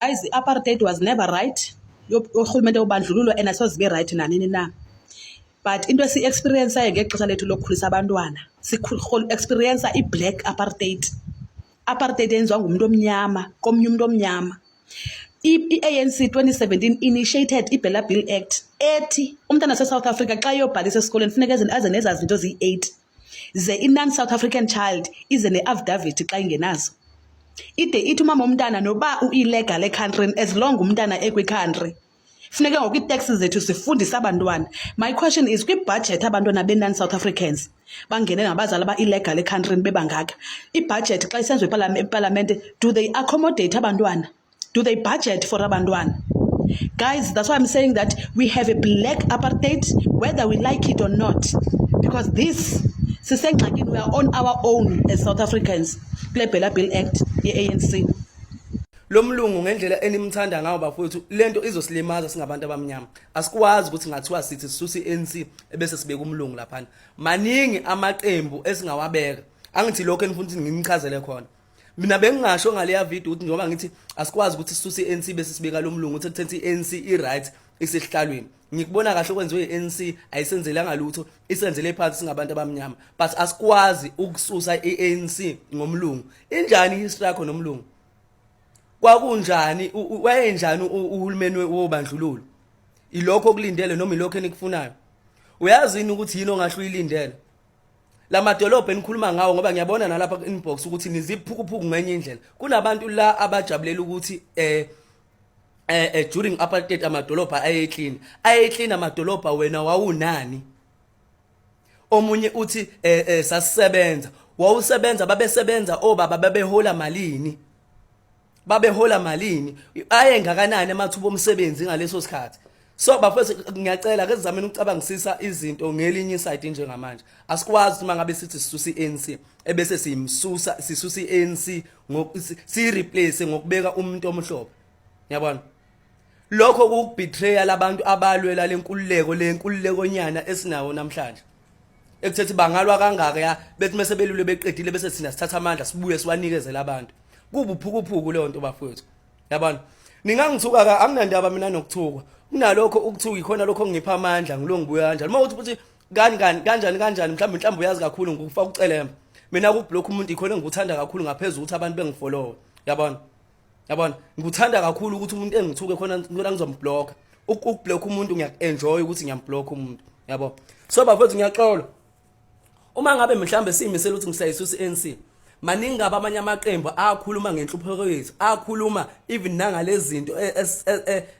Guys, i-apartheid was never right. Urhulumente wobandlululo, and asoze ibe right nanini na. But into esiyi-experienceayo ngexesha lethu lokukhulisa abantwana, siexperienca i-black apartheid. Apartheid eyenziwa ngumntu omnyama komnye umntu omnyama. I-ANC 2017 initiated iBela Bill Act ethi umntana waseSouth Africa xa eyobhalisa esikolweni funeka aze nezaa zinto ziyi-8, ze i-non-South African child ize ne-affidavit xa ingenazo. Ide ithi umama womntana noba u-illegal ecountryni, as long umntana ekwi-country, funeke ngoku ii-taxes zethu zifundise abantwana. My question is, kwibhajethi abantwana be-non-South Africans bangene nabazali aba-illegal ecountryni bebangaka, ibhajethi xa isenziwa epalamente, do they accommodate abantwana? Do they budget for abantwana? Guys, that's why I'm saying that we have a black apartheid, whether we like it or not, because this sisengxakini. We are on our own as South Africans kule BELA Bill Act ye-ANC. Lo mlungu ngendlela enimthanda ngawo, bafowethu, lento izosilimaza singabantu abamnyama. Asikwazi ukuthi ngathiwa sithi sisusa i-ANC ebese sibeka umlungu laphana. Maningi amaqembu esingawabeka. Angithi lokho enifuna ukuthi nginichazele khona, mina bengingasho ngaleya video ukuthi njengoba ngithi asikwazi ukuthi sisuse i-ANC bese sibeka lo mlungu, ukuthi kuthenthi i-ANC i-right isesihlalweni. Ngikubona kahle okwenziwe i-ANC, ayisenzelanga lutho, isenzele phansi singabantu abamnyama, but asikwazi ukususa i-ANC ngomlungu. Injani ihistory yakho nomlungu? Kwakunjani? Wayenjani uhulumeni wobandlululo? Ilokho okulindele noma ilokho enikufunayo? Uyazi yini ukuthi yini ongahle uyilindele lamadolobha enikhuluma ngawo? Ngoba ngiyabona nalapha ku-inbox ukuthi niziphukuphuku ngenye indlela. Kunabantu la abajabulela ukuthi during apartheid amadolobha ayeclean, ayeclean amadolobha. Wena wawunani? Omunye uthi sasisebenza. Wawusebenza? Babesebenza obaba? Babehola malini? Babehola malini? Ayengakanani amathuba omsebenzi ngaleso sikhathi? So bafethu, ngiyacela ke sizameni ukucabangisisa izinto ngelinye iside. Njengamanje asikwazi ukuthi mangabe sithi sisusa iANC ebese siyimsusa, sisusa iANC, sireplace ngokubeka umuntu omhlophe. Yabona, lokho kukubetray labantu abalwela lenkululeko, lenkululeko nyana esinawo namhlanje, ekuthethi bangalwa kangaka ya, bethi mase belule beqedile, bese thina sithatha amandla, sibuye siwanikezele abantu. Kubuphukuphuku leyo nto, bafowethu. Yabona, ningangithuka ka, anginandaba mina nokuthukwa. Kunalokho ukuthuka ikhona lokho ngipha amandla, ngilo ngibuya kanjani. Uma uthi futhi kani kani kanjani kanjani, mhlawumbe uyazi kakhulu ngokufaka ucelemba. Mina ukublock umuntu ikhona engikuthanda kakhulu ngaphezulu ukuthi abantu bengifollow. Yabona, ngikuthanda kakhulu ukuthi umuntu engithuke khona khona ngizomblocka. Ukublock umuntu ngiyaku-enjoy ukuthi ngiyamblock umuntu, yabo. So bafethu, ngiyaxola uma ngabe mhlambe siyimisela ukuthi ngisayisusa i-ANC. Maningi kabi amanye amaqembu akhuluma ngenhlupheko yethu, akhuluma even nangalezi zinto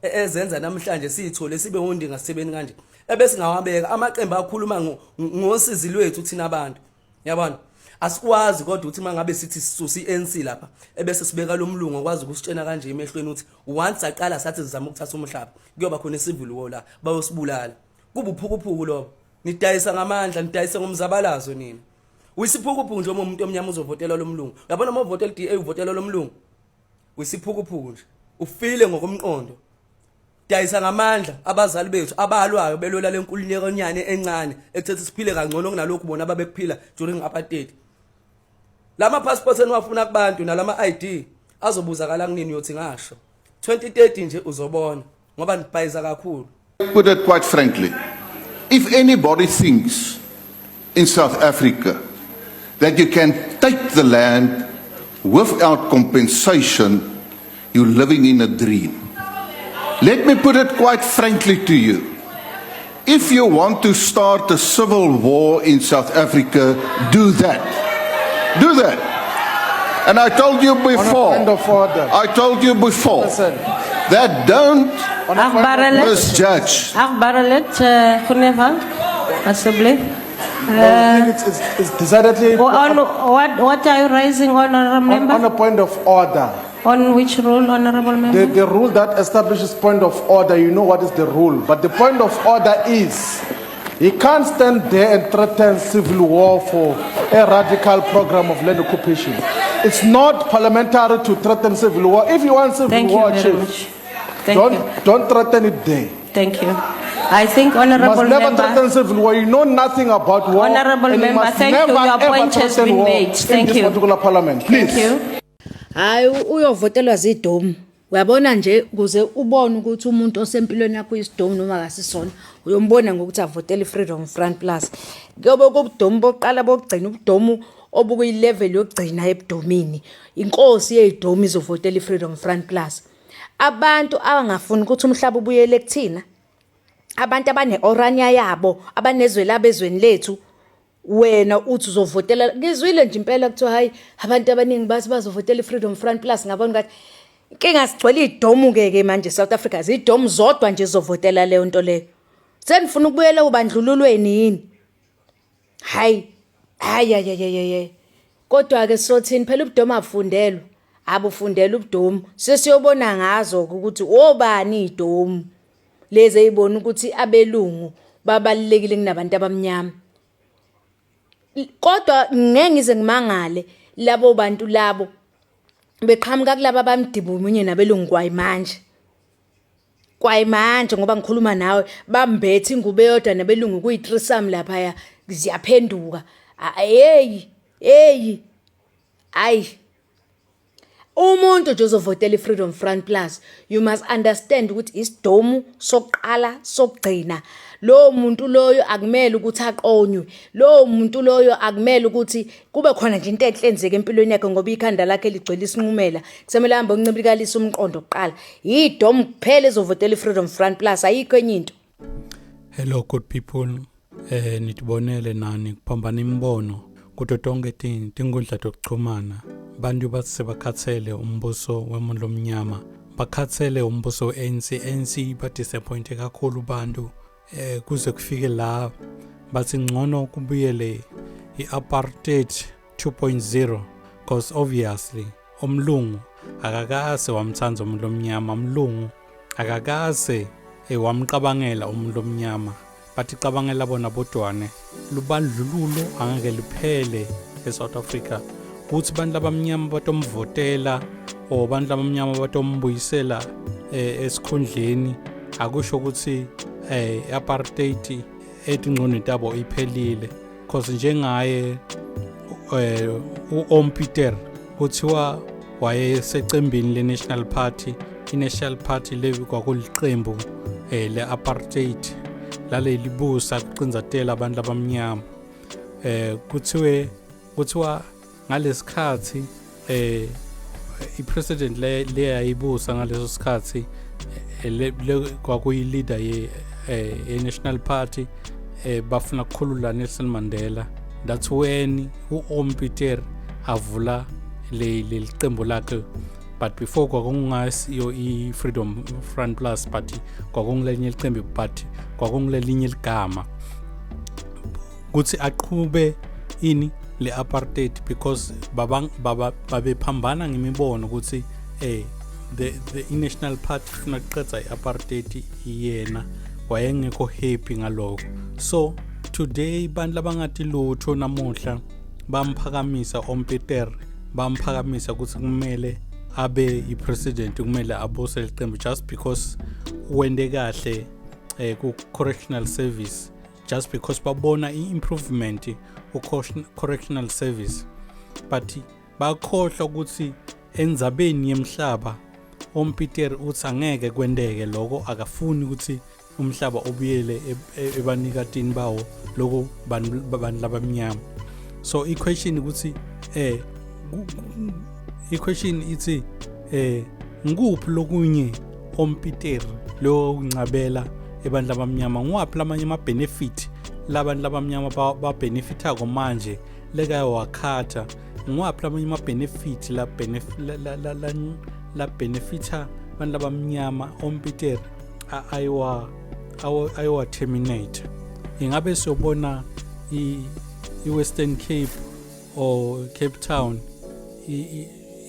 ezenza namhlanje siyithole sibe wondinga sithebeni kanje, ebesingawabeka amaqembu akhuluma ngosizi lwethu thina abantu. Yabona, asikwazi kodwa ukuthi mangabe sithi sisusa i-ANC lapha ebese sibeka lo mlungu okwazi ukusitshena kanje emehlweni ukuthi once aqala sathi sizama ukuthatha umhlaba, kuyoba khona i-civil war la, bayosibulala. Kubuphukuphuku lobo. Nidayisa ngamandla, nidayisa ngomzabalazo nina. Uyisiphukuphuku nje uma umuntu omnyama uzovotela lo mlungu. Uyabona, uma uvotela i-DA, uvotela lo mlungu, uyisiphukuphuku nje, ufile ngokomqondo. Dayisa ngamandla abazali bethu abalwayo belwela lenkululeko nyane encane ekuthethe siphile kangcono kunalokhu bona ababekuphila during apartheid. Lama passports eniwafuna kubantu nalama ID azobuzakala kunini. Uyothi ngasho 2030 nje, uzobona, ngoba nibhayiza kakhulu. Put it quite frankly, if anybody thinks in South Africa that you can take the land without compensation, you're living in a dream. Let me put it quite frankly to you. If you want to start a civil war in South Africa, do that. Do that. And I told you before, Point of order. I told you before Listen. That don't On a point of Agbare lid. misjudge. Agbare lid Groenewald, asseblief. No, I think it's decidedly On what are you raising, honorable on member? a point of order. On which rule, honorable member? The rule that establishes point of order, you know what is the rule. But the point of order is he can't stand there and threaten civil war for a radical program of land occupation. It's not parliamentary to threaten civil war. If you want civil Thank you war, very chief, much. Thank don't, you. don't threaten it there. Thank you. I think, You honorable must never threaten member, civil war. You know nothing about war. Honorable and you member, must thank you. never, Your ever point has threaten been war made. in Thank this you. particular parliament. Please. Thank you. Hayi, uyovotelwa zidomu. Uyabona nje ukuze ubone ukuthi umuntu osempilweni yakho uyisidomu noma akasisona, uyombona ngokuthi avotele i-Freedom Front Plus. Kuyobe kubudomu bokuqala bokugcina ubudomu obukuyi-level yokugcina ebudomini. Inkosi yeyidomu izovotela i-Freedom Front Plus. Abantu abangafuni ukuthi umhlaba ubuyele kuthina, abantu abane-orania yabo, abanezwe labo ezweni lethu, wena uthi uzovotela. Ngizwile nje impela kuthiwa hayi, abantu abaningi bathi bazovotela i-Freedom Front Plus. Ngabona ngathi inkinga sigcwele idomu-ke ke manje South Africa, zidomu zodwa nje zizovotela leyo nto leyo. Senifuna ukubuyela ubandlululweni yini? Hayi, hayi, hayi, hayi, hayi. Kodwa-ke sothini phela, ubudomu abufundelwa, abufundela ubudomu. Sesiyobona ngazo-ke ukuthi obani idomu lezi eyibona ukuthi abelungu babalulekile kunabantu abamnyama. Kodwa ngeke ngize ngimangale labo bantu labo beqhamuka kulaba abamdibu munye nabelungu kwayimanje. Kwayimanje ngoba ngikhuluma nawe bambethe ingubo eyodwa nabelungu kuyi-threesome laphaya, ziyaphenduka. Hey, hey, ayi. Umuntu nje ozovotela i-Freedom Front Plus, you must understand ukuthi isidomu sokuqala sokugcina. Lowo muntu loyo akumele ukuthi aqonywe. Lowo muntu loyo akumele ukuthi kube khona nje into enhle enzeka empilweni yakhe, ngoba ikhanda lakhe ligcwele isinqumela. Kusamele ahambe oncibilikalisa umqondo kuqala. Yidomu kuphela ezovotela i-Freedom Front Plus, ayikho enye into. Hello good people. Nitibonele nani kuphambana imibono kuto tonke tinkundla tokuchumana. Bantu bathi sebakhathele umbuso wemuntu lomnyama. Bakhathele umbuso we-ANC. ANC badisappointe kakhulu bantu kuze kufike la bathi ngcono kubuyele i-apartheid 2.0, because obviously umlungu akakaze wamthanda umuntu omnyama, umlungu akakaze wamqabangela umuntu omnyama, bathi cabangela bona bodwane. Lubandlululo angeke liphele eSouth Africa kuthi abantu labamnyama batomvotela or abantu labamnyama batombuyisela esikhundleni, akusho ukuthi apartheid etingqondweni tabo iphelile, cause njengaye u-Om Peter kuthiwa wayesecembini le-National Party. I-National Party le kwakuliqembu le-apartheid lalelibusa kucinzatela abantu abamnyama. Kuthiwe kuthiwa ngalesikhathi i-president le leyayibusa ngaleso sikhathi le kwakuyi-leader ye National Party, bafuna ukukhulula Nelson Mandela. That's when u-Om Peter avula le leli qembu lakhe, but before kwakungasiyo i-Freedom Front Plus, but kwakungulelinye licembu, but kwakungulelinye ligama, kuthi aqhube ini le apartheid, because baba baba babephambana ngemibono ukuthi the i-National Party ifuna kuqedza i-apartheid, yena wayengekho happy ngalokho. So today bantu labangati lutho namuhla bamphakamisa Ompeter, bamphakamisa ukuthi kumele abe i-president, kumele abuse licembu, just because wende kahle ku correctional service, just because babona i-improvement ku-correctional service, but bakhohlwa ukuthi endzabeni yemhlaba Ompeter uthi angeke kwenteke lokho, akafuni ukuthi umhlaba ubuyele ebanikatini bawo, lokho bantu labamnyama. So i-question ukuthi i-question ithi ngikuphi lokunye Ompeter lo kuncabela ebantwini abamnyama? Ngiwaphi lamanye ama-benefit labantu labamnyama babenefithako manje lekayawakhatha? Ngiwaphi lamanye ama-benefit la la la la la benefitha abantu labamnyama Ompeter ayiwa ayiwa terminate? Ingabe siyobona i-Western Cape or Cape Town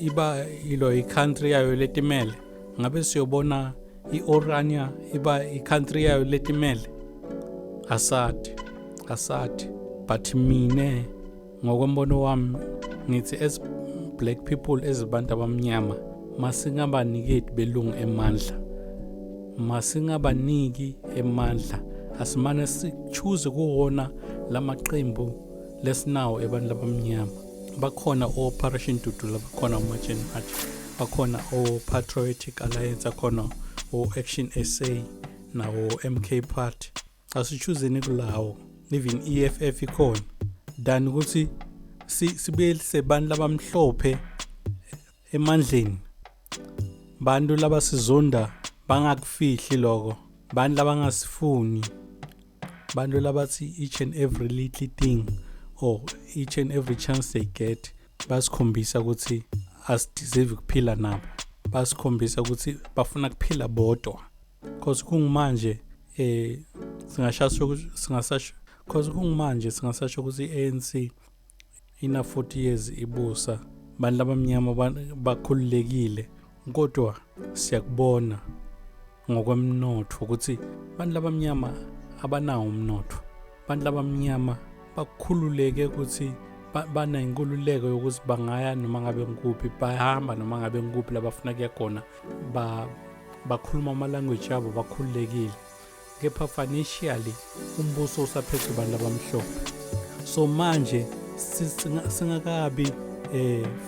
iba ilo i-country yayo letimele? Ngabe siyobona i-Orania iba i-country yayo letimele? Asadi, asadi, but mine ngokombono wami ngithi as black people, ezibantu abamnyama, masingabaniketi belungu emandla, masingabaniki emandla. Asimane si-choose kuwona lamaqembu lesinawo ebantwini abamnyama. Bakhona o-Operation Dudula, bakhona uMarch and March. Bakhona o-Patriotic Alliance, akhona o-Action SA nawo MK Party. Asichooseni kulawo, even EFF ikhona, than ukuthi sibuyelise bantu labamhlophe emandleni, bantu labasizonda bangakufihli lokho, bantu labangasifuni, bantu labathi each and every little thing or each and every chance they get basikhombisa ukuthi asideserve ukuphila nabo, basikhombisa ukuthi bafuna kuphila bodwa. Cause kungimanje singasasho, cause kungimanje singasasho ukuthi i-ANC ina 40 years ibusa, bantu labamnyama bakhululekile, kodwa siyakubona ngokwemnotho ukuthi bantu labamnyama abanawo umnotho. Bantu labamnyama bakhululeke ukuthi banenkululeko yokuthi bangaya noma ngabe ngikuphi, bayahamba noma ngabe ngikuphi labafuna kuya khona, bakhuluma ama-language abo bakhululekile, kepha financially umbuso usaphethe abantu abamhlophe. So manje singakabi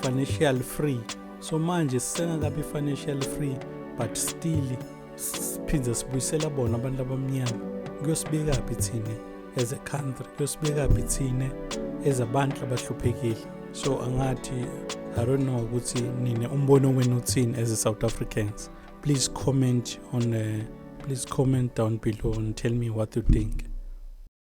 financial free, so manje singakabi financial free, but still siphinde sibuyisela bona abantu abamnyama. Kuyosibekaphi thina as a country? Kuyosibekaphi thina as abantu abahluphekile? So angathi, I don't know ukuthi nine umbono wenu uthini as a South Africans. Please comment on please comment down below and tell me what you think.